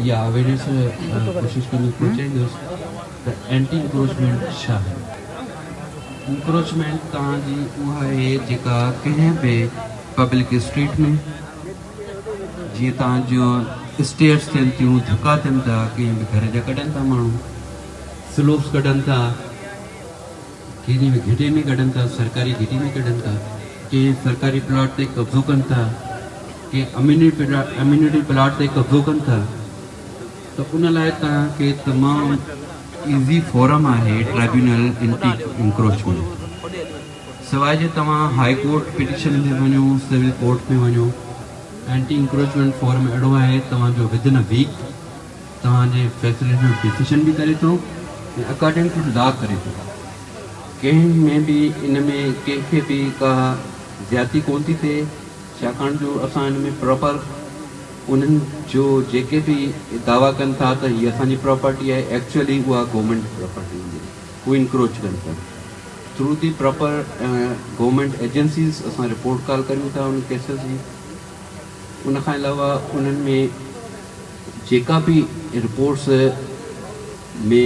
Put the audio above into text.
اها اويرنيس ڪوشش ڪندس پهچائيندس ته اينٽي انڪروچمينٽ ڇا آهي. انڪروچمينٽ توهان جي اها آهي جيڪا ڪنهن به پبلڪ اسٽريٽ ۾ جيئن توهان جو اسٽيئرس ٿين ٿيون، ڌڪا ٿين ٿا، ڪنهن به گهر جا ڪڍن ٿا ماڻهو، سلوپس ڪڍن ٿا، ڪنهن به گهٽي ۾ ڪڍن ٿا، سرڪاري گهٽي ۾ ڪڍن ٿا، ڪنهن سرڪاري پلاٽ تي قبضو ڪن ٿا، ڪنهن اميونٽي پلاٽ تي قبضو ڪن ٿا ته ان لاء توهان کي تمام ايزي فورم آهي ٽرائبيونل اينٽي انڪروچمينٽ. سواء جي توهان هاء ڪورٽ پٽيشن ۾ وڃو، سول ڪورٽ ۾ وڃو، اينٽي انڪروچمينٽ فورم اهڙو آهي توهان جو ود ان ا ويڪ توهان جي فيصلي جو ڊسيشن به ڪري ٿو ۽ اڪارڊنگ ٽو لا ڪري ٿو. ڪنهن ۾ به ان ۾ ڪنهن کي به ڪا زيادتي ڪونه ٿي ٿئي ڇاڪاڻ جو اسان ان ۾ پراپر انهن جو جيڪي به دعويٰ ڪن ٿا ته هي اسان جي پراپرٽي آهي ايڪچوئلي اها گورنمينٽ پراپرٽي هوندي آهي هو انڪروچ ڪن ٿا. Through the proper government agencies اسان رپورٽ ڪال ڪريون ٿا ان ڪيسز جي ان کان علاوه انهن ۾ جيڪا به رپورٽس ۾.